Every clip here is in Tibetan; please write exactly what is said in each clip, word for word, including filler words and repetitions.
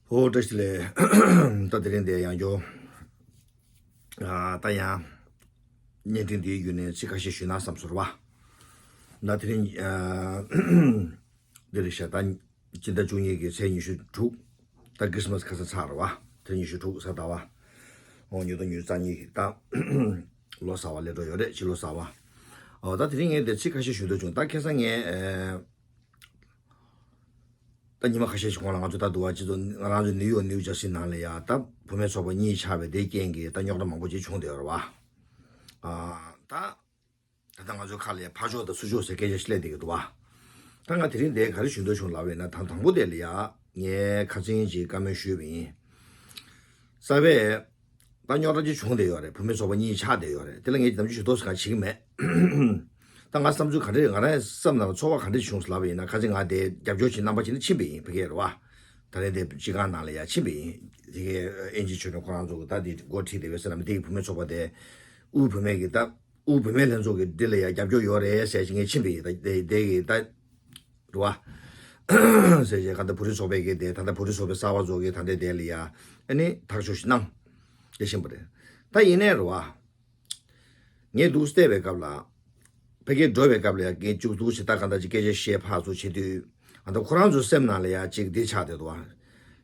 ཨོ་བཀྲ་ཤིས་བདེ་ལེགས། ད་དེ་རིང་འདིར་ཡང་བསྐྱར། ཨ་ད་ཡང་བརྙན་འཕྲིན་འདིའི་བརྒྱུད་ནས་ཚིག་ཁ་ཤས་ཞུས་ན་བསམ་སོང་བ། ད་དེ་རིང་ཨ་འདི་རེད་ཤག་ད་སྤྱི་ཟླ་བཅུ་གཉིས་ཀྱི་ཚེས་ཉི་ཤུ་དྲུག་ད་ཁི་རི་སི་མ་སི་ཁ་སང་ཚར་བ། ཚེས་ཉི་ཤུ་དྲུག་གཟའ་ཟླ་བ། ཨོ་ཉིས་སྟོང་ཉི་ཤུ་རྩ་གཉིས་ཀྱི་ད་ལོ་གསར་བ་སླེབས་འགྲོ་ཡོད་རེད། ཕྱི་ལོ་གསར་བ། ཨོ་ད་དེ་རིང་ངས་འདིར་ཚིག་ཁ་ཤས་ཞུ་འདོད་བྱུང་། ད་ཁ་སང་ངས་ཨ། ད་ཉི་མ་ཁ་ཤས་ཤིག་གོང་ལ་ང་ཚོ་ད་འདུག་བ། སྤྱི་ཚོགས་ང་རང་ཚོ་ནིའུ་ཡོག་ནིའུ་ཇར་སི་ནང་ལ་ཡ་ད་བུད་མེད་ཚོགས་པ་གཉིས་ཆགས་པའི་དེའི་རྐྱེན་གྱིས་ད་རྙོག་དྲ་མང་པོ་ཅིག་བྱུང་བསྡད་ཡོད་རེད་བ། ཨ་ད་ད་ལྟ་ང་ཚོའི་ཁ་ལ་ཡ་ཕར་ཕྱོགས་དང་ཚུར་ཕྱོགས་ཟེར་སྐད་ཆ་ཞིག་སླེབས་བསྡད་ཀྱི་འདུག་བ། ད་ང་དེ་རིང་འདིར་ག་རེ་ཞུ་འདོད་བྱུང་ལབ་པ་ཡིན་ན། ད་དང་པོ་དེ་ལ་ཡ་ངས་ཁ་སང་ཅིག་བཀའ་མོལ་ཞུས་པ་ཡིན། གསར་པས། ད་རྙོག་དྲ་ཅིག་བྱུང་བསྡད་ཡོད་རེད། བུད་མེད་ཚོགས་པ་གཉིས་ཆགས་བསྡད་ཡོད་རེད། དེ་ལ་ངས་ནམ་རྒྱུན་ཞུ་དོགས་སུ་གང་བྱེད་ཀྱི་མེད། ད་ང་བསམ་ཚུལ་ག་འདྲ་རེད། ང་རང་བསམ་ན་ཚོར་བ་ག་འདྲ་བྱུང་སོང་ལབ་པ་ཡིན་ན། ཁ་སང་ང་དེ་རྒྱབ་སྐྱོར་བྱེད་རྣམ་པ་ཅིག་ནི་ཕྱིན་པ་ཡིན། ཕ་གིར་རེད་བ། ད་རེས་དེ་སྤྱི་ཁང་ནང་ལ་ཡ་ཕྱིན་པ་ཡིན། དེ་གའི་ཨེན་ཇི་ཆོས་སྒྲོན་ཁོ་རང་ཚོ་གི་ད་དེ་འགོ་ཁྲིད་བསྡད་པའི་ས་ལམ་དེ་གི་བུད་མེད་ཚོགས་པ་དེ་དབུས་བུད་མེད་ཀྱི་ད་དབུས་བུད་མེད་ལྷན་ཚོགས་ཀྱི་འདི་ལ་ཡ་རྒྱབ་སྐྱོར་ཡོད་རེད་ཟེར་ཞིག་ངས་ཕྱིན་པ་ཡིན། ད་དེ་དེ་གི་ད། རེད་བ། ཟེར་བྱས་གང་ལྟར་བོད་རིགས་ཚོགས་པའི་གི་དེ་ད་ལྟ་བོད་རིགས་ཚོགས་པའི་གསར་པ་ཚོ་གི་ད་ལྟའི་དེ་ལ་ཡ་ཨ་ནི་ཐག་གཅོད་ཞིག་གནང་། དེ་ཤེས་པ་རེད། ད་ཡིན་ནའི་རེད་བ། ངས་འདུག་བལྟས་པའི་སྐབས་ལ། ཕ་གིར་འགྲོ་བའི་སྐབས་ལ་ཡ་ངས་ཅུག་ཏུ་ཞིག་ད་གང་ལྟར་ཅིག་སྐད་ཆ་བཤད་ཕར་ཚུར་བྱེད་དུས། ཨ་ད་ཁོ་རང་ཚོའི་སེམས་ནང་ལ་ཡ་ཅིག་འདི་ཆགས་བསྡད་འདུག་བ།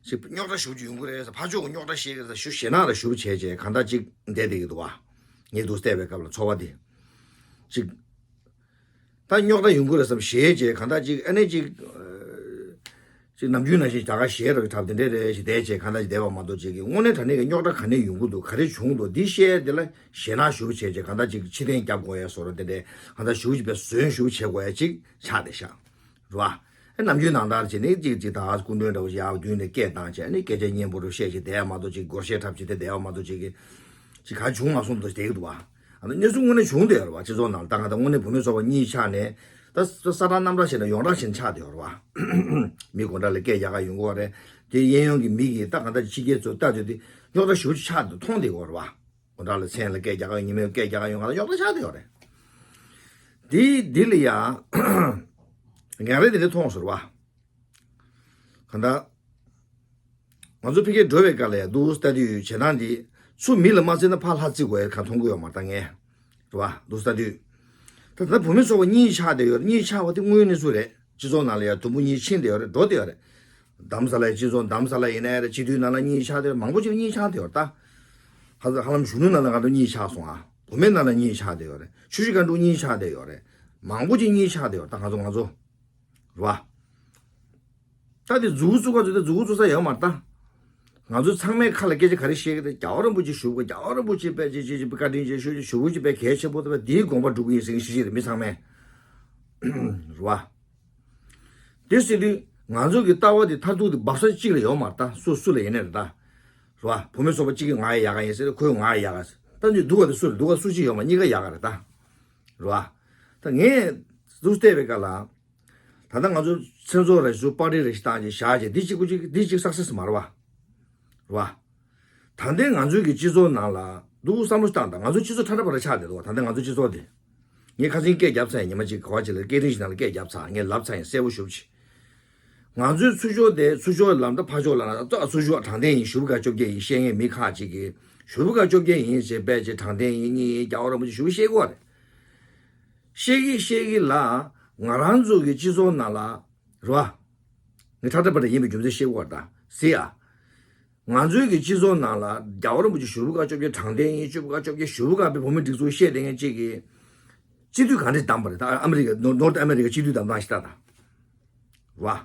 ཅིག་རྙོག་དྲ་ཞེ་པོ་ཅིག་ཡོང་གི་རེད་ཟེར། ཕར་ཕྱོགས་ཀྱི་རྙོག་དྲ་བཤད་ཀྱི་རེད་ཟེར། ཞུ་ཞེད་སྣང་ལ་ཞེ་པོ་བྱས་བྱས་གང་ལྟར་ཅིག་བསྡད་བསྡད་ཀྱི་འདུག་བ། ངས་འདུག་བལྟས་པའི་སྐབས་ལ་ཚོར་བ་འདི། ཅིག་ད་རྙོག་དྲ་ཡོང་གི་རེད་བསམ་ཞེད་བྱས་གང་ལྟར་ཅིག་ཨ་ནི་ཅིག་ཅིག་ནམ་རྒྱུན་ནང་བཞིན་ད་ག་ཞེད་རོགས་གྲབས་དེ་འདྲས་རེད་ཞེས་བསྡད་བྱས་གང་ལྟར་ཅིག་བསྡད་པ་མ་གཏོགས། ཅིག་གི་དངོས་གནས་དྲང་གནས་ཀྱི་རྙོག་དྲ་ག་ནས་ཡོང་གི་འདུག་ག་རེ་བྱུང་འདུག་འདི་བཤད་དེ་ལ་ཞེད་སྣང་ཞེ་པོ་བྱས་བྱས་གང་ལྟར་ཅིག་ཕྱིར་འཐེན་རྒྱབ་དགོས་ཡ་བཟོ་འདྲ་དེ་འདྲས་གང་ལྟར་ཞེ་པོ་ཅིག་དཔེ་ཟོན་ཞེ་པོ་བྱེད་དགོས་ཡ་ཅིག་ཆགས་བསྡད་ཤག་རེད་བ། ཨ་ནམ་རྒྱུན་ནང་ལྟར་བྱས་ནས་ཅིག་ཅིག་ད་སྐུ་མགྲོན་འདྲ་བོ་ཞིག་ཡར་མདུན་ནས་སྐད་བཏང་བྱས་ཨ་ནི་སྐད་ཆ་སྙན་པོ་རུ་བཤད་བྱས་བསྡད་ཡ་མ་གཏོགས། ཅིག་སྒོར་གཞས་འཁྲབ་བྱས་དེ་བསྡད་ཡ་མ་གཏོགས། ཅིག་གི་ཅིག་ག་བྱུང་མ་སོང་དུ་བསྡད་ཀྱི་འདུག་བ། ཨ་ནི་གནས་ཚུལ་དངོས་གནས་བྱུང་བསྡད་ཡོད་རེད་བ། སྤྱི་ཚོགས་ནང་ལ་ད་གང་ལྟར་དངོས་གནས་བུད་མེད་ཚོགས་པ་གཉིས་ཆགས་ནས་ད་ས་ས་ཐག་གནམ་ཐག་བྱས་ནས་ཡོངས་གྲགས་བྱས་ནས་ཆགས་བསྡད་ཡོད་རེད་བ། མི་སྒོ་འགྲམ་ལ་སྐད་རྒྱག་ག་ཡོང་གི་ཡོད་རེད། དེ་གཡས་གཡོན་གྱི་མི་གིས་ད་གང་ལྟར་ཕྱི་རྒྱལ་ཚོ་ལྟ་དུས་དེ་རྙོག་དྲ་ཞེ་པོ་ཅིག་ཆགས་འདུག་མཐོང་བསྡད་ཡོད་རེད་བ། སྒོ་འགྲམ་ལ་མཚན་ལ་སྐད་རྒྱག་ག་ཡོང་། ཉི་མའི་སྐད་རྒྱག་ག་ཡོང་། གང་ལྟར་རྙོག་དྲ་ཆགས་བསྡད་ཡོད་རེད། དེ་འདི་ལ་ཡ་ངས་རེ་དེ་འདྲ་མཐོང་སོང་བ། གང་ལྟར། ང་ཚོ་ཕ་གིར་འགྲོ་བའི་སྐབས་ལ་ཡ་འདུག་ལྟ་དུས་བྱེད་སྟངས་འདི་ཚུར་མི་ལ་མ་བརྩིས་ན་ཕར་ལྷ་བརྩི་དགོས་ཡ་གང་མཐོང་གི་ཡོད་མ་རེད་ད་ངས། རེད་བ། འདུག་ལྟ་དུས། ད་ད་བུད་མེད་ཚོགས་པ་གཉིས་ཆགས་བསྡད་ཡོད་རེད། གཉིས་ཆགས་པ་དེ་དངོས་ཡོད་གནས་ཚུལ་རེད། སྤྱི་ཚོགས་ནང་ལ་ཡ་དུམ་བུ་གཉིས་ཕྱིན་བསྡད་ཡོད་རེད། འགྲོ་བསྡད་ཡོད་རེད། རྡ་རམ་ས་ལ་ཡ་སྤྱི་ཚོགས་རྡ་རམ་ས་ལ་ཡིན་ན་ཡ་རེད། སྤྱི་འཐུས་ནང་ལ་གཉིས་ཆགས་བསྡད་ཡོད་རེད་ད། ཧ་ཧ་ལམ་གཞོན་ནུ་ནང་ལ་ང་ཚོ་གཉིས་ཆགས་སོང་ཨ། བུད་མེད་ནང་ལ་གཉིས་ཆགས་བསྡད་ཡོད་རེད། ཆུ་བཞི་སྒང་དྲུག་གཉིས་ཆགས་བསྡད་ཡོད་རེད། མང་པོ་ཅིག་གཉིས་ཆགས་བསྡད་ཡོད་རེད་ད་ང་ཚོ་ང་ཚོ། རེད་བ། ད་དེ་མཛུབ་གུ་བཙུགས་ག་ཚོད་དེ་མཛུབ་གུ་བཙུགས་ས་ཡོད་མ་རེད་ད། ང་ཚོ་ཚང་མའི་ཁ་ལ་སྐད་ཆ་ག་རེ་བཤད་ཀྱི་རེད། རྒྱལ་བ་རིན་པོ་ཆེ་བཞུགས་པ། རྒྱལ་བ་རིན་པོ་ཆེ་དཔེ་ཅིག་ཅིག་ཅིག་བཀའ་དྲིན་ཆེ་ཞུ་ཞུ་བོ་ཅིག་དཔེ་གལ་ཆེན་པོ་ད་དེའི་དགོངས་པ་སྒྲུབ་ཀྱི་ཡིན་ཟེར་མཁན་ཞིག་ཞིག་རེད་མི་ཚང་མས། རེད་བ། དེ་ཟེར་དུས་ང་ཚོ་གི་ལྟ་བ་དེ་མཐར་ཐུག་དེ་འབབ་ས་གཅིག་ལ་ཡོད་མ་རེད་ད། སུ་སུ་ལ་ཡིན་ནའི་རེད་ད། རེད་བ། བུད་མེད་ཚོགས་པ་གཅིག་གིས་ང་ཡ་ཡག་ག་ཡིན་ཟེར། ཁོས་ང་ཡ་ཡག་ག་ཟེར། ད་འདི་སྡུག་ག་དེ་སུ་རེད། སྡུག་ག་སུ་གཅིག་ཡོད་མ། གཉིས་ཀ་ཡག་ག་རེད་ད། རེད་བ། ད་ངས་འདུག་བལྟས་པའི་སྐབས་ལ། ད་ལྟ་ང་ཚོ་མཚན་ཚོགས་རེ་ཞིག་པར་ཊི་རེ་ཞིག་བཏང་བྱས་བཞག་བྱས་འདི་གཅིག་པུ་གཅིག་འདི་གཅིག་སག་སེ་སི་མ་རེད་བ། རེད་བ། ད་ལྟའི་ང་ཚོའི་གི་སྤྱི་ཚོགས་ནང་ལ་འདུག་བསམ་བློ་བཏང་དང་། ང་ཚོའི་སྤྱི་ཚོགས་ཁྲ་ཁྲ་པ་ར་ཆགས་བསྡད་འདུག་བ། ད་ལྟ་ང་ཚོའི་སྤྱི་ཚོགས་དེ། ངས་ཁ་སང་སྐད་བརྒྱབ་ཚར་ཡིན། ཉི་མ་གཅིག་ག་བ་ཅིག་ལ་སྐད་འཕྲིན་ཞིག་ནང་ལ་སྐད་བརྒྱབ་ཚར། ངས་ལབ་ཚར་ཡིན་གསལ་པོ་ཞེ་པོ་ཅིག་ང་ཚོའི་ཚུར་ཕྱོགས་དེ་ཚུར་ཕྱོགས་ལབ་ད་ཕར་ཕྱོགས་ལབ་ན་ད་ཚུར་ཕྱོགས་དྲང་བདེན་ཡིན། ཞུ་བོ་དགའ་བཅོ་བརྒྱད་ཡིན་བཤད་མཁན་མི་ཁག་ཅིག་གིས་ཞུ་བོ་དགའ་བཅོ་བརྒྱད་ཡིན་ཞེས་དཔེ་ཅིག་དྲང་བདེན་ཡིན་གཉིས་ཡིན་རྒྱལ་བ་རིན་པོ་ཆེ་ཞུ་བོ་བཤད་དགོས་པ་རེད། བཤད་ཀྱི་བཤད་ཀྱི་ལ་ང་རང་ཚོ་གི་སྤྱི་ཚོགས་ནང་ལ་རེད་བ། ངས་ཁྲ་ཁྲ་པ་རེ་ཡིན་པའི་རྒྱུ་མཚན་བཤད་དགོས་པ་རེད་ད། གཟིགས་ཨ། ང་ཚོའི་གི་སྤྱི་ཚོགས་ནང་ལ་རྒྱལ་བ་རིན་པོ་ཆེ་ཞུ་བོ་དགའ་བཅོ་བརྒྱད་དྲང་བདེན་ཡིན། ཞུ་བོ་དགའ་བཅོ་བརྒྱད་ཞུ་བོ་དགའ་པའི་བོད་མི་སྒྲིག་འཛུགས་བཤད་བསྡད་མཁན་གཅིག་གིས་སྤྱི་འཐུས་ག་འདྲས་བདམས་པ་རེད། ད་ཨ་མི་རི་ཀ་ནོར་ཐ་ཨ་མི་རི་ཀ་སྤྱི་འཐུས་བདམས་སྟངས་ཤིག་ལྟ་དང་། རེད་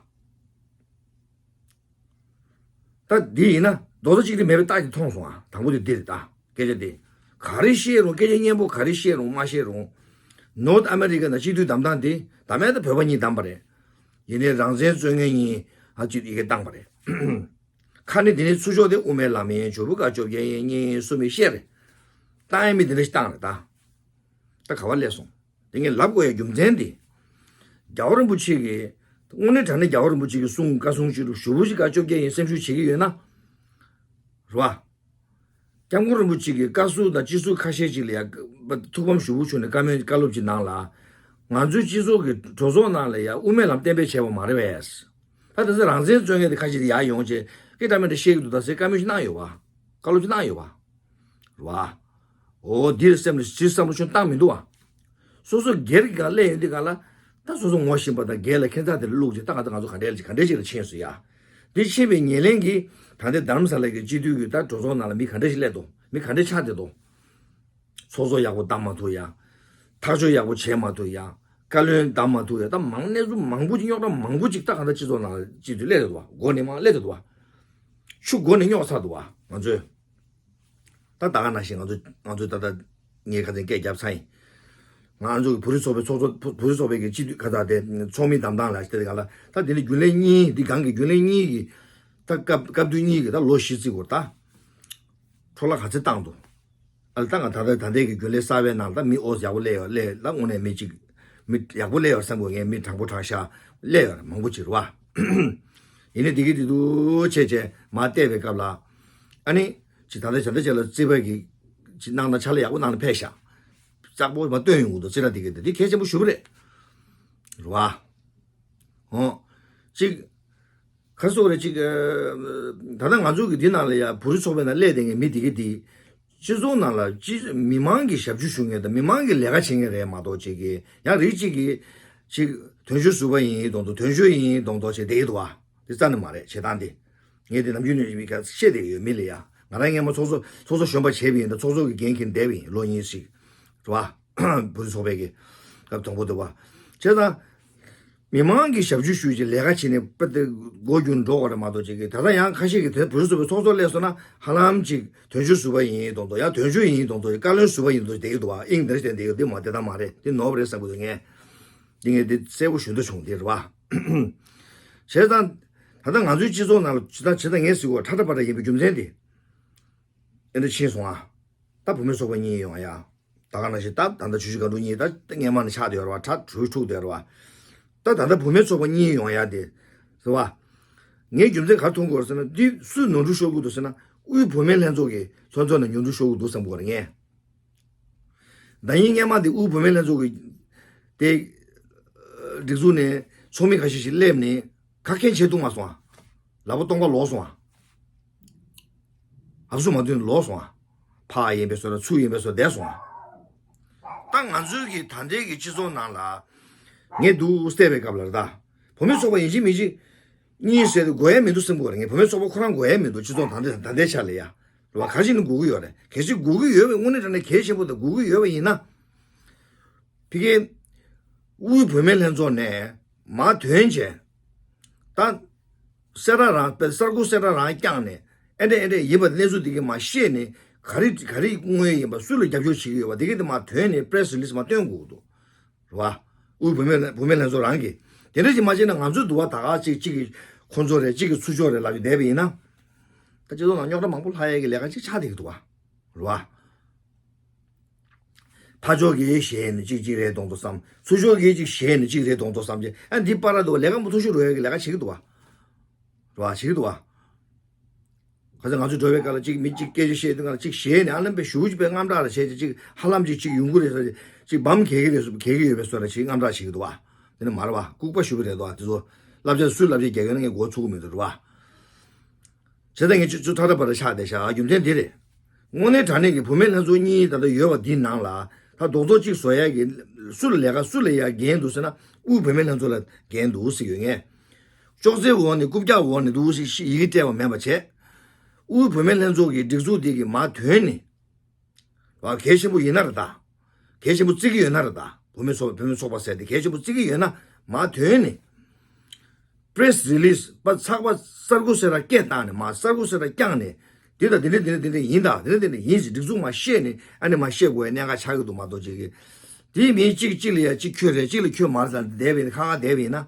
བ། ད་འདི་ཡིན་ན་རྡོག་རྩ་གཅིག་སྒྲིལ་མེད་པའི་རྟགས་ཀྱིས་མཐོང་སོང་ཨ། དང་པོ་དེ་འདི་རེད་ད། སྐད་ཆ་འདི། ག་རེ་བཤད་རུང་། སྐད་ཆ་སྙན་པོ་ག་རེ་བཤད་རུང་མ་བཤད་རུང་། ནོར་ཐ་ཨ་མི་རི་ཀ་ནང་སྤྱི་འཐུས་བདམས་སྟངས་འདི་ད་མེད་ད་བོད་པ་གཉིས་བདམས་པ་རེད། ཡིན་ནའི་རང་བཙན་རྩོད་མཁན་གཉིས་ཨ་ཅིག་ཡི་གེ་བཏང་པ་རེད། ཁ་ནས་འདི་ནས་ཚུར་ཕྱོགས་དེ་དབུ་མའི་ལམ་ཡིན། ཞུ་བོ་དགའ་བཅོ་བརྒྱད་ཡིན་གཉིས་ཡིན་གསུམ་ཡིན་བཤད་རེད། བཏང་ཡ་མི་འདི་འདྲ་ཞིག་བཏང་རེད་ད། ད་ག་བ་སླེབས་སོང་། དེ་ངས་ལབ་དགོས་ཡ་རྒྱུ་མཚན་དེ། རྒྱལ་བ་རིན་པོ་ཆེ་གིས་དངོས་གནས་དྲང་གནས་རྒྱལ་བ་རིན་པོ་ཆེ་གིས་གསུང་བཀའ་གསུང་བཅུ་དྲུག་ཞུ་བོ་ཞིག་དགའ་བཅོ་བརྒྱད་ཡིན་སེམས་ཤུགས་བྱེད་ཀྱི་ཡོད་ན། རེད་བ། སྐྱབས་མགོན་རིན་པོ་ཆེ་གིས་བཀའ་ཟུར་དང་སྤྱི་ཟུར་ཁ་ཤས་ཅིག་ལ་ཡ་ཐུགས་ཕམ་ཞེ་པོ་བྱུང་ནས་བཀའ་མོལ་བཀའ་སློབ་ཅིག་གནང་ལ། ང་ཚོའི་སྤྱི་ཚོགས་ཀྱི་གྲོས་ཚོགས་ནང་ལ་ཡ་དབུ་མའི་ལམ་གཏན་འབེབས་བྱས་པ་མ་རེད་པས། ད་དེ་ཚོ་རང་བཙན་རྩོད་མཁན་དེ་ཁ་ཤས་དེ་ཡར་ཡོང་བྱས་སྐད་བཀྲ་མི་བཀྲ་བཤད་ཀྱི་འདུག་ད་ཟེར་བཀའ་མོལ་ཞིག་གནང་ཡོད་པ། བཀའ་སློབ་ཅིག་གནང་ཡོད་པ། རེད་བ། འོ་འདིར་སེམས་ལ་ཇི་བསམ་བློ་ཆུང་བཏང་མི་འདུག་བ། སོ་སོ་སྒེར་གྱི་སྒང་སླེབས་ཡོང་དུས་སྒང་ལ། ད་སོ་སོ་ངོ་ཤེས་པ་དང་སྒེར་ལ་ཁྱད་མཚར་དེ་ལ་བླུགས་རྗེས་ད་ག་ད་ང་ཚོ་ག་འདྲ་ལ་ག་འདྲ་ཞིག་ལ་ཕྱིན་སོང་ཡ། འདི་ཕྱིན་པའི་ཉེར་ལེན་གྱིས་ད་ལྟའི་རྡ་རམ་ས་ལ་གི་སྤྱི་འཐུས་ཀྱི་ད་གྲོས་ཚོགས་ནང་ལ་མི་ག་འདྲ་ཞིག་སླེབས་འདུག་མི་ག་འདྲ་ཆགས་བསྡད་འདུག་ཚོགས་གཙོ་ཡག་པོ་བདམས་མ་ཐུབ་ཡ། ཐག་གཅོད་ཡག་པོ་བྱས་མ་ཐུབ་ཡ། བཀའ་བློན་བདམས་མ་ཐུབ་ཡ། ད་མང་གནས་ཚུལ་མང་པོ་ཅིག་རྙོག་དྲ་མང་པོ་ཅིག་ད་ག་ད་སྤྱི་ཚོགས་ནང་ལ་སྤྱི་འཐུས་སླེབས་བསྡད་འདུག་བ། མགོ་ནས་མར་སླེབས་བསྡད་འདུག་བ། ཆུ་མགོ་ནས་རྙོག་ཚར་འདུག་བ་ང་ཚོས། ད་ད་ག་ནང་བཞིན་ང་ཚོ་ང་ཚོ་ད་ལྟ་ངས་ཁ་སང་སྐད་བརྒྱབ་ཚར་ཡིན། ང་ཚོ་གི་བོད་རིགས་ཚོགས་པའི་ཚོགས་གཙོ་བོད་རིགས་ཚོགས་པའི་གི་སྤྱི་འཐུས་ཁ་ཚ་དེ་ཚོགས་མི་བདམས་སྟངས་ལ་བལྟས་སྒང་ལ་ད་དེ་ནི་རྒྱུན་ལས་གཉིས་འདི་སྒང་གི་རྒྱུན་ལས་གཉིས་ཀྱི་ད་སྐབས་སྐབས་དུས་གཉིས་ཀྱི་ད་ལོ་བཞི་བརྩི་དགོས་ད། འཕྲོ་བརླག་ག་ཚད་བཏང་འདུག་ཨ་ལ་ད་ང་ད་ལྟ་ད་ལྟའི་གི་རྒྱུན་ལས་གསར་བའི་ནང་ལ་ད་མི་ཨོ་ཡག་པོ་སླེབས་ཡོད་སླེབས་ད་དངོས་གནས་མི་གཅིག་མི་ཡག་པོ་སླེབས་ཡོད་བསམ་དགོས་ངས་མི་དྲང་པོ་དྲང་བཞག་སླེབས་ཡོད་མང་པོ་ཅིག་རེད་བ། ཡིན་ནའི་དེ་གི་དེ་དུ་ཆེ་ཆེ་མ་བལྟས་པའི་སྐབས་ལ། ཨ་ནི། ཅི་ད་ལྟ་ཇ་ད་ཅེ་ལ་རྩིས་པ་གི་ཅི་གནང་ན་ཆ་ལ་ཡག་པོ་གནང་ན་ཕེབས་ཤག་བཙག་པོ་མ་སྟོན་ཡོང་གི་འདུག་རྩིས་ར་དེ་གི་དེ་དེ་གལ་ཆེན་པོ་ཞུ་བ་རེད། རེད་བ། ཧོ། ཅིག་ཁ་སོ་རེ་ཅིག་ད་ལྟ་ང་ཚོ་གི་འདི་ནང་ལ་ཡ་བོད་རིགས་ཚོགས་པའི་ནང་སླེབས་བསྡད་མཁན་མི་དེ་གི་དེ། སྤྱི་ཚོགས་ནང་ལ་སྤྱི་མི་མང་གི་ཞབས་ཞུ་ཞུ་མཁན་དང་མི་མང་གི་ལས་ཀ་བྱེད་མཁན་རེད་མ་གཏོགས་ཅིག་གི་ཡང་རིགས་གཅིག་གི་ཅིག་དོན་གཅོད་ཟུར་པ་ཡིན་ཡིན་མདོག་མདོག་དོན་གཅོད་ཡིན་ཡིན་མདོག་མདོག་བྱས་བསྡད་ཡོད་འདུག་བ། དེ་རྩ་ནས་མ་རེད་བྱེད་སྟངས་དེ། ངས་དེ་ནམ་རྒྱུན་ནས་མི་ཁ་བཤད་བསྡད་ཡོད་མི་ལ་ཡ། ང་རང་སྔས་མ་ཚོགས་གཙོ་ཚོགས་གཙོ་གཞོན་པ་བྱས་པ་ཡིན་ད་ཚོགས་གཙོ་གི་འགན་འཁྱེར་བསྡད་པ་ཡིན་ལོ་གཉིས་ཤིག་རེད་བ། བོད་རིགས་ཚོགས་པའི་གི་སྐབས་དང་པོ་དེ་བ། བྱས་ཙང་། མི་མང་གི་ཞབས་ཞུ་ཞུས་ཀྱི་ལས་ཀ་བྱས་ནས་དཔེ་དེ་སྒོ་རྒྱུ་འགྲོ་བ་རེད་མ་གཏོགས་ཅིག་གི་ད་ལྟ་ཡང་ཁ་ཤས་ཀྱི་དེ་བོད་རིགས་ཚོགས་པའི་ཚོགས་གཙོ་སླེབས་སོང་ན་ཧ་ལམ་ཅིག་དོན་གཅོད་ཟུར་པ་ཡིན་མདོག་མདོག་ཡང་དོན་གཅོད་ཡིན་མདོག་མདོག་བཀའ་བློན་ཟུར་པ་ཡིན་མདོག་བསྡད་ཀྱི་འདུག་བ་ཨིང་འདིར་བསྟན་བསྡད་ཀྱི་འདུག་མ་དེ་ད་མ་རེད་དེ་ནོར་བ་རེད་བསམ་གྱི་འདུག་ངས། འདི་ངས་འདི་གསལ་པོ་ཞུ་འདོད་བྱུང་འདི་རེད་བ། བྱས་ཙང་། ད་ལྟ་ང་ཚོའི་སྤྱི་ཚོགས་ནང་ལ་ཇི་ལྟར་ཇི་ལྟར་ངས་ཟེར་བ་ཁྲ་ཁྲ་པ་ཏྲ་ཡིན་པའི་རྒྱུ་མཚན་དེ། ཨེ་འདྲ་ཕྱིན་སོང་ཨ། ད་བུད་མེད་ཚོགས་པ་གཉིས་ཡོང་ཡ། ད་ག་ནང་བཞིན་ད་ད་ལྟ་ཆུ་བཞི་སྒང་དྲུག་གཉིས་ད་སྔས་མ་ནས་ཆགས་བསྡད་ཡོད་རེད་བ་ཁྲ་དྲུག་འཁྲུག་བསྡད་ཡོད་རེད་བ། ད་ད་ལྟ་བུད་མེད་ཚོགས་པ་གཉིས་ཡོང་ཡ་དེ། རེད་བ། ངའི་རྒྱུ་མཚན་ག་རེ་མཐོང་གི་ཡོད་ཟེར་ན་འདི་སུས་ནོར་འཁྲུལ་ཤོར་གི་འདུག་ཟེར་ན་དབུས་བུད་མེད་ལྷན་ཚོགས་ཀྱི་ལྷན་ཚོགས་ནང་ཉོ་འཁྲུལ་ཤོར་གི་འདུག་བསམ་གི་ཡོད་རེད་ངས། ཟླ་ཉིན་སྔས་མ་དེ་དབུས་བུད་མེད་ལྷན་ཚོགས་ཀྱི་དེ་སྒྲིག་འཛུགས་ནས་ཚོགས་མི་ཁ་ཤས་ཤིག་སླེབས་ནས་ཁ་སྐད་བྱེད་ཐུབ་མ་སོང་ཨ། ལག་པ་སྟོང་པ་ལོག་སོང་ཨ། ཨབ་སུ་མ་ཐོན་ལོག་སོང་ཨ། ཕག་ཡིན་པའི་བཟོ་འདྲ་ཚུར་ཡིན་པའི་བཟོ་འདྲ་བསྡད་སོང་ཨ། ད་ང་ཚོའི་གི་ད་ལྟའི་གི་སྤྱི་ཚོགས་ནང་ལ་ངས་འདུག་བལྟས་པའི་སྐབས་ལ་རེད་ད། བུད་མེད་ཚོགས་པ་ཡིན་གཅིག་མིན་གཅིག་གཉིས་ཟེར་ཏེ་དགོས་ཡ་མི་འདུག་བསམ་གི་ཡོད་རེད་ངས་བུད་མེད་ཚོགས་པ་ཁོ་རང་དགོས་ཡ་མི་འདུག་སྤྱི་ཚོགས་ད་ལྟའི་ད་ལྟའི་ཆ་ལ་ཡ། རེད་བ་ག་ཞིག་ནི་དགོས་ཀྱི་ཡོད་རེད་གལ་སྲིད་དགོས་ཀྱི་ཡོད་པའི་དངོས་གནས་དྲང་གནས་གལ་ཆེན་པོ་དང་དགོས་ཀྱི་ཡོད་པ་ཡིན་ན། ཕ་གིའི་དབུས་བུད་མེད་ལྷན་ཚོགས་ནས་མར་ཐོན་བྱས། ད། གསལ་བསྒྲགས་རང་དཔེ་གསར་འགོད་གསལ་བསྒྲགས་རང་བསྐྱངས་ནས་ཨེ་འདྲ་ཨེ་འདྲ་ཡིན་པ་གནས་ཚུལ་འདི་གི་མར་བཤད་ནས་ག་རེ་ག་རེ་དངོས་ཡིན་པ་སུ་ལ་རྒྱབ་སྐྱོར་བྱེད་ཀྱི་ཡོད་པ་འདི་གི་དེ་མར་ཐོན་ནས་པེ་རེ་སི་རི་ལི་སི་མར་སྟོན་དགོས་ཀྱི་འདུག་རེད་བ། དབུས་བུད་མེད་བུད་མེད་ལྷན་ཚོགས་རང་གིས་དེ་འདྲ་ཞིག་མ་བྱས་ན་ང་ཚོས་འདུག་བ་ད་ག་ཅིག་གཅིག་གིས་ཁོ་ཚོ་རེད་གཅིག་གིས་ཚུར་ཕྱོགས་རེད་ལབ་ཀྱི་བསྡད་པ་ཡིན་ན། ད་སྤྱི་ཚོགས་ནང་རྙོག་དྲ་མང་པོ་ལྷག་ཡས་ཀྱི་ལས་ཀ་ཅིག་ཆགས་བསྡད་ཀྱི་འདུག་བ། རེད་བ། ཕར་ཕྱོགས་ཀྱིས་ཞེད་ནས་གཅིག་གཅིག་རེད་མདོག་མདོག་བསམ། ཚུར་ཕྱོགས་ཀྱིས་གཅིག་ཞེད་ནས་གཅིག་རེད་མདོག་མདོག་བསམ་བྱས་ཨ་འདི་པར་ར་འདུག་ལས་ཀ་མུ་མཐུད་ཤོར་འགྲོ་ཡ་གི་ལས་ཀ་བྱེད་ཀྱི་འདུག་བ། རེད་བ་བྱེད་ཀྱི་འདུག་བ། ཁ་སང་ང་ཚོ་འགྲོ་བའི་སྐབས་ལ་གཅིག་མི་གཅིག་སྐད་ཆ་བཤད་དུས་སྒང་ལ་གཅིག་ཞེད་ནས་ཨ་ལམ་པའི་ཞུ་གཅིག་པའི་རྔམ་སྐྲག་ལ་བྱས་ཏེ་གཅིག་ཧ་ལམ་གཅིག་གཅིག་ཡོང་གི་རེད་ཟེར་གཅིག་བམ་གས་ཀྱི་རེད་གས་ཀྱི་ཡོད་པའི་བཟོ་འདྲ་གཅིག་རྔམ་སྐྲག་བྱེད་ཀྱི་འདུག་བ། དེ་ནི་མ་རེད་བ་ལྐུགས་པ་ཞུ་གི་རེད་དོ་དེ་ཚོ་བསླབ་བྱ་སུས་བསླབ་བྱ་རྒྱག་ཡོད་ན་ངས་མགོ་ཚུགས་ཀྱི་མི་འདུག་རེད་བ། བྱས་ཙང་ངས་ཁྱོད་ཚོ་ཐག་ཐག་པ་རེ་ཆགས་བསྡད་ཤག་རྒྱུ་མཚན་འདི་རེད། དངོས་གནས་དྲང་གནས་ཀྱི་བུད་མེད་ལྷན་ཚོགས་གཉིས་ད་ལྟ་ཡོད་པ་འདིའི་ནང་ལ་ད་རྡོག་རྡོག་གཅིག་བཟོ་ཡ་གི་སུ་ལ་ལས་ཀ་སུ་ལ་ཡ་འགན་འདུག་ཟེར་ན་དབུས་བུད་མེད་ལྷན་ཚོགས་ལ་འགན་འདུག་ཟེར་ཡོད་ངས། ཅོག་ཙེའི་འོག་ནས་རྐུབ་བཀྱག་འོག་ནས་འདུག་ཟེར་ཡི་གེ་སྤྲད་པ་མེད་པ་བྱས། དབུས་བུད་མེད་ལྷན་ཚོགས་ཀྱི་སྒྲིག་འཛུགས་འདི་གི་མར་ཐོན་ནས། བ་གལ་ཆེན་པོ་ཡིན་ན་རེད་ད། གལ་ཆེན་པོ་བརྩི་གི་ཡོད་ན་རེད་ད། བུད་མེད་ཚོགས་བུད་མེད་ཚོགས་པ་ཟེར་དེ་གལ་ཆེན་པོ་བརྩི་གི་ཡོད་ན་མར་ཐོན་ནས། པེ་རེ་སི་རི་ལི་སི་པ་ཚགས་པ་གསར་འགོད་གསལ་བསྒྲགས་སྐད་བཏང་ནས་མར་གསར་འགོད་གསལ་བསྒྲགས་བསྐྱངས་ནས་འདི་དང་འདི་འདྲ་འདི་འདྲ་འདི་འདྲ་ཡིན་ད་འདི་འདྲ་འདི་འདྲ་ཡིན་ཟེར་སྒྲིག་འཛུགས་མར་བཤད་ནས་ཨ་ནི་མར་བཤད་དགོས་པའི་གནད་འགག་ཆགས་ཀྱི་འདུག་མ་གཏོགས་ཅིག་གི། དེའི་མིའི་གཅིག་གཅིག་ལ་ཡ་གཅིག་ཁྱོད་རེད་གཅིག་ལ་ཁྱོད་མ་རེད་ལབ་བསྡད་པ་ཡིན་ན་ཁ་ཁ་བསྡད་པ་ཡིན་ན།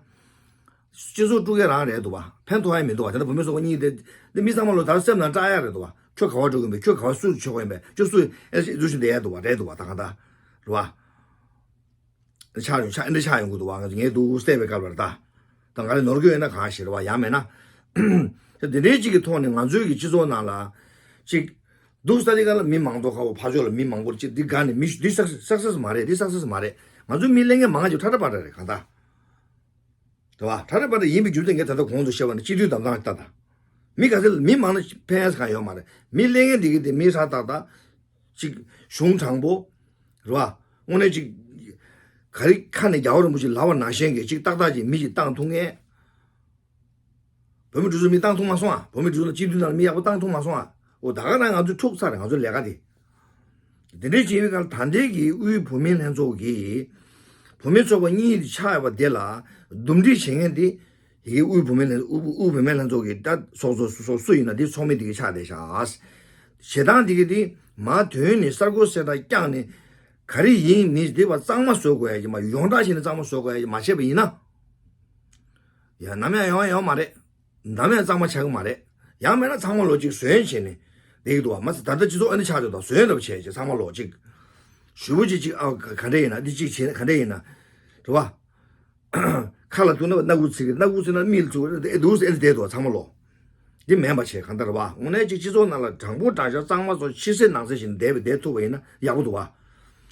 སྤྱི་ཚོགས་དཀྲུག་མཁན་རང་རེད་འདུག་བ། ཕན་ཐོགས་ཡ་མི་འདུག་བ། དེ་འདྲ་བུད་མེད་ཚོགས་པ་གཉིས་དེ་འདི་མི་ཚང་མ་ལོ་ད་སེམས་ནང་སྐྲག་ཡ་རེད་འདུག་བ། ཁྱོད་ག་བ་འགྲོ་གི་ཡིན་པས་ཁྱོད་ག་བ་སུ་ཆོག་གི་ཡིན་པས་ཁྱོད་སུ་ཨེ་ཟུར་ཞིག་བསྡད་ཡ་འདུག་བ་རེད་འདུག་བ་ད་གང་ལྟར། རེད་བ། ཆགས་ཡོང་ཆགས་ཨེ་འདྲ་ཆགས་ཡོང་གི་འདུག་བ། ང་ཚོ་ངས་འདུག་བལྟས་པའི་སྐབས་ལ་ད། ད་ང་རེ་ནོར་གི་ཡོད་ན་གང་ཞིག་རེད་བ་ཡང་མེད་ན། དེ་འདྲའི་གཅིག་གི་ཐོག་ནས་ང་ཚོའི་གི་སྤྱི་ཚོགས་ནང་ལ། གཅིག་འདུག་ས་དེ་ག་ལ་མི་མང་དོག་ཁ་བོ་ཕར་ཕྱོགས་ལ་མི་མང་པོ་གཅིག་འདི་ག་ནས་མི་འདི་སག་སེ་སི་མ་རེད་འདི་སག་སེ་སི་མ་རེད། ང་ཚོའི་མི་ལས་ངན་མང་ང་ཅིག་ཁྲ་ཁྲ་པ་ཁྲ་རེད་གང་ལྟར། རེད་བ། ཁྲ་ཁྲ་པ་ཏ་ཡིན་པའི་རྒྱུ་མཚན་ངས་ད་ལྟ་གོང་དུ་བཤད་པ་ནི་སྤྱི་འཐུས་བདམས་ཐོན་ལྟ་ད། མི་ག་ཚོད་མི་མང་ན་ཕན་ཡས་གང་ཡོད་མ་རེད། མི་ལས་ངན་འདི་གི་དེ་མི་ཧྲ་ཏག་ཏག་ཅིག་གཞུང་དྲང་པོ་རེད་བ། དངོས་གནས་ཅིག་ག་རེ་ཁ་ནས་རྒྱལ་བ་རིན་པོ་ཆེ་ལབ་པ་ནང་བཞིན་གྱི་ཅིག་ཏག་ཏག་ཅིག་མི་ཅིག་བཏང་ཐུབ་མཁན། བོད་མི་སྒྲིག་འཛུགས་མི་བཏང་ཐུབ་མ་སོང་ཨ། བོད་མི་སྒྲིག་འཛུགས་ལ་སྤྱི་འཐུས་ནང་ལ་མི་ཡག་པོ་བཏང་ཐུབ་མ་སོང་ཨ། འོ་ད་ག་རང་ང་ཚོས་འཁྲུག་ཚར་རེད། ང་ཚོའི་ལས་ཀ་དེ། དེ་འདྲའི་བྱས་པའི་སྐབས་ད་ལྟའི་གི་དབུས་བོད་མིའི་ལྷན་ཚོགས་ཀྱིས་བུད་མེད་ཚོགས་པ་གཉིས་དེ་ཆགས་ཡོད་པ་དེ་ལ་འདུམ་འགྲིག་བྱེད་མཁན་དེ་ཡི་གེ་དབུས་བུད་མེད་ལྷན་དབུས་བུ་དབུས་བུད་མེད་ལྷན་ཚོགས་ཀྱི་ད་ཚོགས་གཙོ་སུ་སུ་སུ་ཡིན་ན་དེ་ཚོགས་མི་དེ་གི་ཆགས་བསྡད་ཤག། བྱེད་སྟངས་དེ་གི་དེ་མར་དོན་ནི་གསར་འགོད་གསལ་བསྒྲགས་བསྐྱངས་ནས་ག་རེ་ཡིན་མིན་དེ་བ་གཙང་མ་བཟོ་དགོས་ཡ་ཅིག་མ་ཡོངས་གྲགས་བྱས་ནས་གཙང་མ་བཟོ་དགོས་ཡ་ཅིག་མ་བྱས་པ་ཡིན་ན། ཡ་ནམ་ཡང་ཡོང་ཡ་ཡོད་མ་རེད། ནམ་ཡང་གཙང་མ་ཆགས་ཀྱི་མ་རེད། ཡང་མིན་ན་ཚང་མ་ལོ་གཅིག་ཟོན་བྱས་ནས་བསྡད་ཀྱི་འདུག་བ། མ་ཟད་ད་ལྟ་སྤྱི་ཚོགས་ཨ་ནི་ཆགས་ཡོད་དོ། ཟོན་འདྲ་པོ་བྱས་བྱས་ཚང་མ་ལོ་གཅིག་ཞུ་བོ་གཅིག་གཅིག་ཨ་ག་ག་འདྲ་ཡིན་ན་འདི་གཅིག་བྱས་ན་ག་འདྲ་ཡིན་ན་རེད་བ། ཁ་ལ་ཐུག་ན་སྣ་ཁུག་ཚིག་གི་སྣ་ཁུག་ཚིག་ན་མིག་ལ་ཐུག་ཨེ་འདུག་ཨེ་བསྡད་འདུག་བ་ཚང་མ་ལོ། འདི་མེད་པ་བྱས་གང་ལྟར་བ་དངོས་གནས་གཅིག་སྤྱི་ཚོགས་ནང་ལ་དྲང་པོ་དྲང་བཞག་གཙང་མ་བཟོ་ཕྱི་གསལ་ནང་གསལ་བྱས་ནས་བསྡད་པ་བསྡད་ཐུབ་པ་ཡིན་ན་ཡག་པོ་འདུག་བ།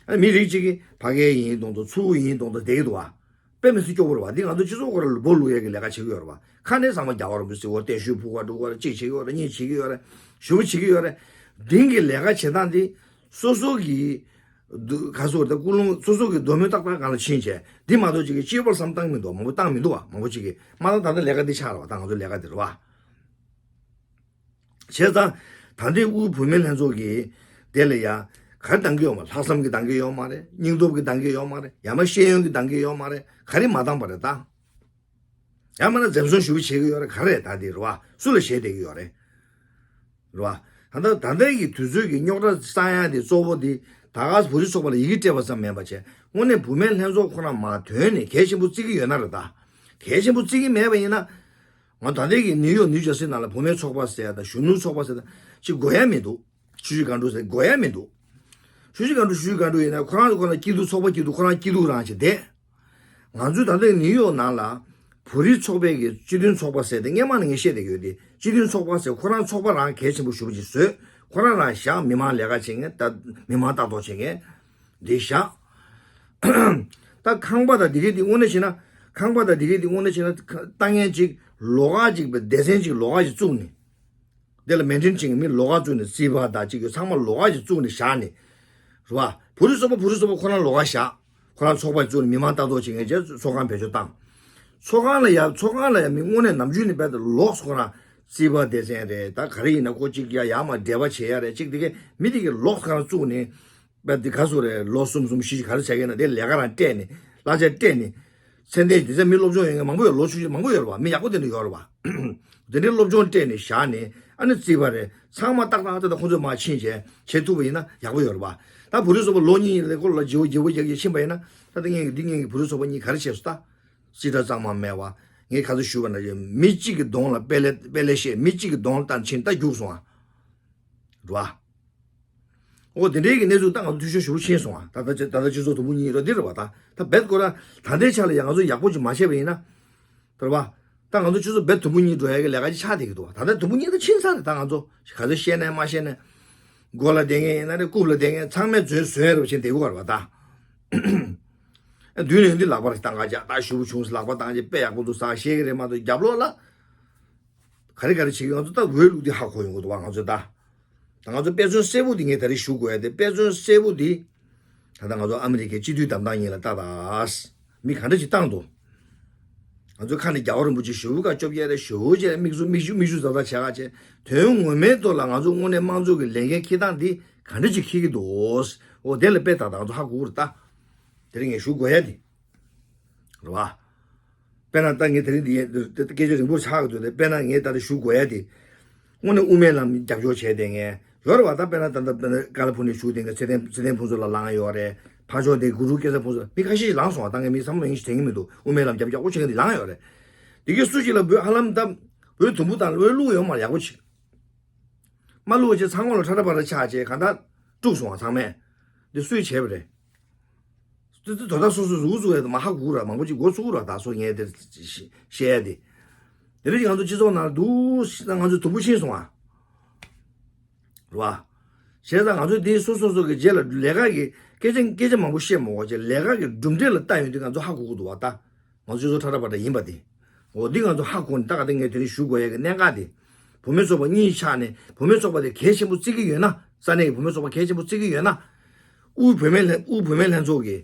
ཨ་མི་རིགས་གཅིག་གིས་ཕ་གི་ཡིན་གཏོང་དང་ཚུར་ཡིན་གཏོང་དང་བསྡད་ཀྱི་འདུག་བ། དཔེ་མི་སྲིད་སྐྱོ་པོ་རེད་བ། འདི་ང་ཚོ་སྤྱི་ཚོགས་སྐོར་ལ་སྦོ་ལུག་ཡས་ཀྱི་ལས་ཀ་བྱེད་ཀྱི་ཡོད་རེད་བ། ཁ་ནས་ཚང་མ་རྒྱ་བ་རིན་པོ་ཆེ་འོ་གཏད་ཞུ་ཕུག་པ་འགྲོ་གི་ཡོད་རེད། གཅིག་བྱེད་ཀྱི་ཡོད་རེད། གཉིས་བྱེད་ཀྱི་ཡོད་རེད། ཞུ་བ་བྱེད་ཀྱི་ཡོད་རེད། འདིང་གི་ལས་ཀ་བྱེད་སྟངས་འདི་སོ་སོ་གི་ག་སོ་རེད། ཀུན་སློང་སོ་སོ་གི་འདོད་མོས་ཏག་ཏག་སྒང་ལ་ཕྱིན་བྱས་འདི་མ་གཏོགས་ཅིག་གི་སྤྱི་པར་བསམ་བཏང་མི་འདུག་བ། མང་པོ་བཏང་མི་འདུག་བ། མང་པོ་ཅིག་གི་མ་ད་ད་ལྟ་ལས་ཀ་འདི་ཆགས་རེད་བ། ད་ང་ཚོ་ལས་ཀ་འདི་རེད་བ། བྱས་ཙང་ད་ལྟའི་དབུས་བུད་མེད་ལྷན་ཚོགས་ཀྱིས་དེ་ལ་ཡ་ག་རེ་འདང་གི་ཡོད་མ། ལྷག་བསམ་གྱི་འདང་གི་ཡོད་མ་རེད། སྙིང་སྟོབས་ཀྱི་འདང་གི་ཡོད་མ་རེད། ཡང་ན་ཤེས་ཡོན་གྱི་འདང་གི་ཡོད་མ་རེད། ག་རེ་མ་འདང་པ་རེད་ད། ཡང་མིན་ན་འཛེམ་ཟོན་ཞུ་བ་བྱེད་ཀྱི་ཡོད་རེད། ག་རེ་ད་དེ་རེད་བ། སུ་ལ་ཞེད་བསྡད་ཀྱི་ཡོད་རེད། རེད་བ། ད་ལྟ་ད་ལྟའི་གི་དུས་ཚོད་ཀྱི་རྙོག་དྲ་སངས་ཡ་དེ་གཙོ་བོ་དེ་ད་ག་བོད་རིགས་ཚོགས་པ་ལ་ཡི་གེ་སྤྲད་པ་ཙམ་མིན་པ་བྱས་དངོས་གནས་བུད་མེད་ལྷན་ཚོགས་ཁོ་རང་མར་དོན་ནས་གལ་ཆེན་པོ་བརྩི་གི་ཡོད་ན་རེད་ད། གལ་ཆེན་པོ་བརྩི་གི་མེད་པ་ཡིན་ན། ང་ད་ལྟའི་གི་ནིའུ་ཡོག་ནིའུ་ཇར་སི་ནང་ལ་བུད་མེད་ཚོགས་པ་ཟེར་ཡ་དང་གཞོན་ནུ་ཚོགས་པ་ཟེར་ཡ་ཅིག་དགོས་ཡ་མི་འདུག་ཆུ་བཞི་སྒང་དྲུག་ཟེར་དགོས་ཡ་མི་འདུག་ཆུ་བཞི་སྒང་དྲུག་ཆུ་བཞི་སྒང་དྲུག་ཡིན་ན་ཁོ་རང་ཁོ་རང་སྐྱིད་སྡུག་ཚོགས་པ་སྐྱིད་སྡུག་ཁོ་རང་སྐྱིད་སྡུག་རང་བྱེད་བསྡད། ང་ཚོའི་ད་ལྟའི་ནིའུ་ཡོག་ནང་ལ་བོད་རིགས་ཚོགས་པའི་གི་སྤྱི་མཐུན་ཚོགས་པ་ཟེར་ཏེ་སྔན་མ་ནས་ངས་བཤད་བསྡད་ཡོད་དེ་སྤྱི་མཐུན་ཚོགས་པ་ཟེར་ཁོ་རང་ཚོགས་པ་རང་གལ་ཆེན་པོ་ཞེ་པོ་ཅིག་བཟོས། ཁོ་རང་རང་བཞག་མི་མང་ལས་ཀ་བྱེད་མཁན་ད་མི་མང་ལྟ་རྟོག་བྱེད་མཁན་འདི་བཞག་ད་ཁང་པ་དང་འདི་གའི་འདི་དངོས་གནས་བྱས་ན་ཁང་པ་དང་འདི་གའི་འདི་དངོས་གནས་བྱས་ན་ལྟ་མཁན་ཅིག་ལོགས་ཀ་ཅིག་སྡེ་ཚན་ཅིག་ལོགས་ཀ་ཅིག་བཙུགས་ནས། དེ་ལ་མེན་ཊེན་བྱེད་མཁན་མི་ལོགས་ཀ་བཙུགས་ནས་རྩིས་པ་དང་གཅིག་གི་ཚང་མ་ལོགས་ཀ་ཅིག་བཙུགས་ནས་བཞག་ནས། རེད་བ། བོད་རིགས་ཚོགས་པ་བོད་རིགས་ཚོགས་པ་ཁོ་རང་ལོགས་ཀ་བཞག་ཁོ་རང་ཚོགས་པ་བཙུགས་ནས་མི་མང་ལྟ་རྟོག་བྱེད་མཁན་བྱས་ཚོགས་ཁང་བེད་སྤྱོད་བཏང་། ཚོགས་ཁང་ལ་ཡ་ཚོགས་ཁང་ལ་ཡ་མི་དངོས་གནས་ནམ་རྒྱུན་ནས་རྦད་དེ་ལོགས་སུ་ཁོ་རང་རྩིས་པ་སྡེ་ཚན་རེད། ད་ག་རེ་ཡིན་ན་ཁོ་གཅིག་ཡ་ཡ་མ་འབྲེལ་བ་བྱེད་ཡ་རེད། གཅིག་དེ་གས་མི་དེ་གས་ལོགས་སུ་ཁོ་རང་བཙུགས་ནས། པ་འདི་ག་སུ་རེད། ལོ་གསུམ་གསུམ་བཞི་བཞི་ག་རེ་བྱ་གི་ན་དེ་ལས་ཀ་རང་སྤྲད་ནས་གླ་ཆ་སྤྲད་ནས་ཚད་ལྡན་དེ་ཚད་མི་སློབ་སྦྱོང་ཡོད་མཁན་མང་པོ་ཡོད། ལོ་ཆུང་ཆུང་མང་པོ་ཡོད་རེད་བ། མི་ཡག་པོ་དེ་འདྲ་ཡོད་རེད་བ། དེ་འདྲའི་སློབ་སྦྱོང་སྤྲད་ནས་བཞག་ནས་ཨ་ནི་རྩིས་པ་རེད་ཚང་མ་ཏག་ཏག་ཏག་ཏག་ཁོང་ཚོས་མར་ཕྱིན་བྱས་བྱེད་ཐུབ་པ་ཡིན་ན་ཡག་པོ་ཡོད་རེད་བ། ད་བོད་རིགས་ཚོགས་པ་ལོ་གཉིས་ལས་སྐོར་ལ་བརྗེ་པོ་བརྗེ་པོ་རྒྱག་རྒྱག་ཕྱིན་པ་ཡིན་ན་ད་ལྟ་ངས་འདི་ངས་ཀྱི་བོད་རིགས་ཚོགས་པ་གཉིས་ག་རེ་བྱས་སོང་ད། རྩིས་ཁྲ་གཙང་མ་མེད་བ། ངས་ག་ཚོད་ཞུས་པ་ན་མི་གཅིག་གི་གདོང་ལ་དཔེ་ལེ་དཔེ་ལེ་བཤད་མི་གཅིག་གི་གདོང་ལ་ལྟ་ཕྱིན་ད་རྒྱུགས་སོང་ཨ། རེད་བ། འོ་དེ་འདྲའི་གི་གནས་ཚུལ་ད་ང་ཚོ་འཐུས་ཤོར་ཞེ་པོ་ཕྱིན་སོང་ཨ། ད་ལྟ་ད་ལྟ་སྤྱི་ཚོགས་དུམ་བུ་གཉིས་རོ་འདི་རེད་བ། ད་ད་རྦད་ཁོ་རང་ད་ལྟའི་ཆ་ལ་ཡང་ང་ཚོ་ཡག་པོ་ཅིག་མ་བྱས་པ་ཡིན་ན། ད་རེད་བ། ད་ང་ཚོ་སྤྱི་ཚོགས་རྦད་དུམ་བུ་གཉིས་འགྲོ་ཡ་གི་ལས་ཀ་ཅིག་ཆགས་བསྡད་ཀྱི་འདུག་བ། ད་ལྟ་དུམ་བུ་གཉིས་ད་ཕྱིན་ཚར་རེད། ད་ང་ཚོ་ག་ཚོད་བཤད་ནས་མ་བཤད་ནས། མགོ་ལ་བསྡད་མཁན་ཡིན་ན་རེད་རྐུབ་ལ་བསྡད་མཁན་ཚང་མས་བཟོས་བཟོས་རེད་བ་ཕྱིན་བསྡད་ཀྱི་བ་རེད་བ་ད། མདུན་ནས་འདི་ལག་པ་བཏང་ག་ཅག་ད་ཞུ་བ་བྱུང་ལག་པ་བཏང་ཅེ་དཔེ་ཡག་པོ་འདུག་ཟེར་བཤད་ཀྱི་རེད་མ་གཏོགས་རྒྱབ་ལོགས་ལ། ག་རེ་ག་རེ་བྱེད་ཀྱི་ང་ཚོ་ད་འོས་བླུགས་དེ་ཧ་གོ་ཡོང་གི་འདུག་བ་ང་ཚོ་ད། ད་ང་ཚོ་དཔེ་མཚོན་གསལ་པོ་འདི་ངས་ད་རེས་ཞུ་དགོས་ཡ་དེ་དཔེ་མཚོན་གསལ་པོ་འདི། ད་ལྟ་ང་ཚོ་ཨ་མི་རི་ཀའི་སྤྱི་འཐུས་བདམས་སྟངས་གཉིས་ལ་ལྟ་ད། མི་ག་འདྲ་ཅིག་བཏང་འདུག་ང་ཚོ་ཁ་ནས་རྒྱལ་བ་རིན་པོ་ཆེ་ཞུ་བ་ཀ་བཅོ་བརྒྱད་རེད་ཞུ་བ་བཅས་མིག་ཆུ་མིག་ཆུ་མིག་ཆུ་ཛ་ཛ་བྱས་ཁ་བྱས་དོན་ངོ་མའི་ཐོག་ལ་ང་ཚོ་དངོས་གནས་དམངས་གཙོ་གི་ལས་འགན་འཁྱེར་སྟངས་འདི་ག་འདྲ་ཅིག་འཁྱེར་གྱི་འདུག་འོ་དེ་ལ་དཔེ་ད་ད་ང་ཚོ་ཧ་གོ་གི་རེད་ད། དེ་རིང་ངས་ཞུ་དགོས་ཡ་འདི། རེད་བ། དཔེར་ན་ད་ངས་དེ་རིང་འདི་ཡན་སྐད་ཆ་རིང་པོ་ཆགས་ཀྱི་འདུག་སྟེ་དཔེར་ན་ངས་ད་རེས་ཞུ་དགོས་ཡ་དེ། དངོས་གནས་དབུ་མའི་ལམ་རྒྱབ་སྐྱོར་བྱས་བསྡད་མཁན་ཡོད་རེད་བ། ད་དཔེར་ན་ད་ལྟ་དཔེར་ན་ཀ་ལ་ཕུ་ནི་བཞུགས་བསྡད་མཁན་ཚེ་བརྟན་ཚེ་བརྟན་ཕུན་ཚོགས་ལགས་ལངས་ཡོད་རེད། ཕར་ཕྱོགས་དེ་གུ་རུ་སྐལ་བཟང་ཕུན་ཚོགས་མི་ཁ་ཤས་ཤིག་ལངས་སོང་བ། ད་ངས་མི་ཚང་མ་མིང་ཞིག་དྲན་གྱི་མི་འདུག་དབུ་མའི་ལམ་རྒྱབ་སྐྱོར་ཡག་པོ་བྱེད་མཁན་དེ་ལངས་ཡོད་རེད། དེ་གི་སུ་ཞིག་ལ་འབོད་ཧ་ལམ་ད་འབོད་དུམ་བུ་དང་འབོད་བླུག་ཡོད་མ་རེད་ཡག་པོ་བྱེད། མ་བླུག་བྱས་ཚང་མ་ལ་ཁྲ་ཁྲ་པ་ར་ཆགས་བྱས་གང་ལྟར་དཀྲུགས་སོང་བ་ཚང་མས། འདི་སུས་བྱས་པ་རེད། དེ་དེ་དོ་བདག་སོ་སོ་རུ་བཙུགས་ཡ་དེ་མ་ཧ་གོ་ར་མང་པོ་ཅིག་མགོ་ཚུགས་ར་ད་སོ་ངས་དེ་བཤད་ཡ་དེ། དེ་རིང་ང་ཚོ་སྤྱི་ཚོགས་ནང་འདུག་ན་ང་ཚོ་དུམ་བུ་ཕྱིན་སོང་ཨ། རེད་བ། བྱས་ཙང་ང་ཚོ་དེ་སོ་སོ་སོ་གི་རྗེས་ལ་ལས་ཀ་གི་སྐད་ཆ་སྐད་ཆ་མང་པོ་བཤད་མ་དགོས་བྱས་ལས་ཀ་གི་གྲུབ་འབྲས་ལ་ལྟ་ཡོང་དུས་ང་ཚོ་ཧ་གོ་གི་འདུག་བ་ད། ང་ཚོ་སྤྱི་ཚོགས་ཁྲ་ཁྲ་པ་འདྲ་ཡིན་པ་དེ། འོ་འདི་ང་ཚོ་ཧ་གོ་ནས་ད་ག་དེ་ངས་དེ་རིང་ཞུ་དགོས་ཡ་གི་གནད་འགག་དེ། བུད་མེད་ཚོགས་པ་གཉིས་ཆགས་ནས་བུད་མེད་ཚོགས་པ་དེ་གལ་ཆེན་པོ་བརྩི་གི་ཡོད་ན། ས་གནས་ཀྱི་བུད་མེད་ཚོགས་པ་གལ་ཆེན་པོ་བརྩི་གི་ཡོད་ན། དབུས་བུད་མེད་ལྷན་དབུས་བུད་མེད་ལྷན་ཚོགས་ཀྱི་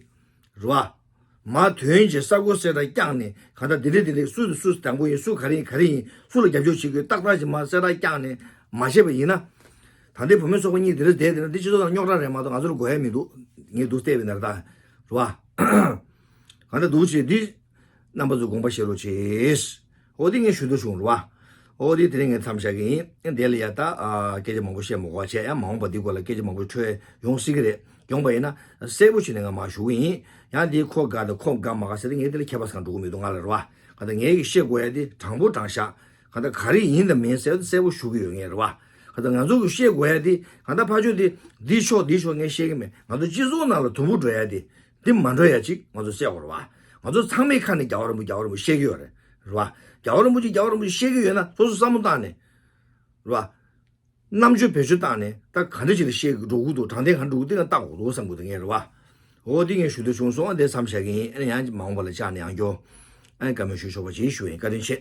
རེད་བ། མ་དོན་གྱི་ས་ཁུལ་གསལ་བསྒྲགས་བསྐྱངས་ནས་གང་ལྟར་འདི་འདྲ་འདི་འདྲ་སུ་དང་སུ་དང་པོ་ཡིན། སུ་ག་རེ་ཡིན་ག་རེ་ཡིན། སུ་ལ་རྒྱབ་སྐྱོར་བྱེད་དགོས་ཏག་ཏག་ཅིག་མ་གསལ་བསྒྲགས་བསྐྱངས་ནས་མ་བཤད་པ་ཡིན་ན། ད་ལྟའི་བུད་མེད་ཚོགས་པ་གཉིས་འདི་འདྲ་བསྡད་དེ་ན་འདི་སྤྱི་ཚོགས་ནང་རྙོག་དྲ་རེད་མ་གཏོགས་ང་ཚོར་དགོས་ཡ་མི་འདུག་ངས་འདུག་བལྟས་པའི་ནར་ད་རེད་བ། གང་ལྟར་འདུག་བྱས་འདི། རྣམ་པ་ཚོ་དགོངས་པ་བཞེས་རོགས་གྱིས། འོ་དེ་ངས་ཞུ་འདོད་བྱུང་རེད་བ། འོ་དེ་དེ་རིང་ངས་མཚམས་བཞག་གི་ཡིན། དེ་ལ་ཡ་ད་ཨ་སྐད་ཆ་མང་པོ་བཤད་མ་དགོས་བྱས་ཡང་མ་འོངས་པ་འདི་སྐོར་ལ་སྐད་ཆ་མང་པོ་འཕྲོས་ཡོང་སྲིད་ཀྱི་རེད། ཡོང་པ་ཡིན་ན་གསལ་པོ་བྱས་ནས་ང་མར་ཞུ་གི་ཡིན། ཡང་འདི་ཁོ་དགའ་དང་ཁོ་དགའ་མ་དགའ་ཟེར་ཏེ་ངས་དེ་ལ་ཁྱད་པར་ཟ་ག་འགྲོ་གི་མི་འདུག་ང་ལ་རེད་བ། གང་ལྟར་ངས་ཀྱི་བཤད་དགོས་ཡ་དེ་དྲང་པོ་དྲང་བཞག་གང་ལྟར་ག་རེ་ཡིན་དང་མིན་ཟེར་བ་དེ་གསལ་པོ་ཞུ་གི་ཡོད་ངེས་རེད་བ། གང་ལྟར་ང་ཚོ་གི་བཤད་དགོས་ཡ་དེ་གང་ལྟར་ཕར་ཕྱོགས་དེ་འདི་ཕྱོགས་འདི་ཕྱོགས་ངས་བཤད་གི་མེད། ང་ཚོ་སྤྱི་ཚོགས་ནང་ལ་དུམ་བུ་འགྲོ་ཡ་དེ། འདི་མ་འགྲོ་ཡ་ཅིག་ང་ཚོ་བཤད་དགོས་རེད་བ། ང་ཚོ་ཚང་མས་ཁ་ནས་རྒྱལ་བ་རིན་པོ་རྒྱལ་བ་རིན་པོ་བཤད་ཀྱི་ཡོད་རེད། རེད་བ། རྒྱལ་བ་རིན་པོ་ཆེ་རྒྱལ་བ་རིན་པོ་ཆེ་བཤད་ཀྱི་ཡོད་ན་སོ་སོ་བསམ་བློ་བཏང་ནས། རེད་བ། རྣམ་དཔྱོད་བེད་སྤྱོད་བཏང་ནས་ད་ག་འདྲ་ཅིག་ལ་བཤད་ཀྱི་འགྲོ་གི་འདུག་དྲང་བདེན་ག་འགྲོ་གི་འདུག་ལྟ་དགོས་འདུག་བསམ་གི་འདུག་ངས་རེད་བ། འོ་དེ་ངས་ཞུ་འདོད་བྱུང་སོང་། ཨ་འདི་མཚམས་བཞག་གི་ཡིན། ཨ་ནི་ཡང་མ་འོངས་པ་ལ་བཅར་ནས་ཡང་སྐྱོ། ཨ་ནི་བཀའ་མོལ་ཞུ་ཆོག་པ་ཅིག་ཞུ་ཡིན། བཀའ་དྲིན་ཆེ།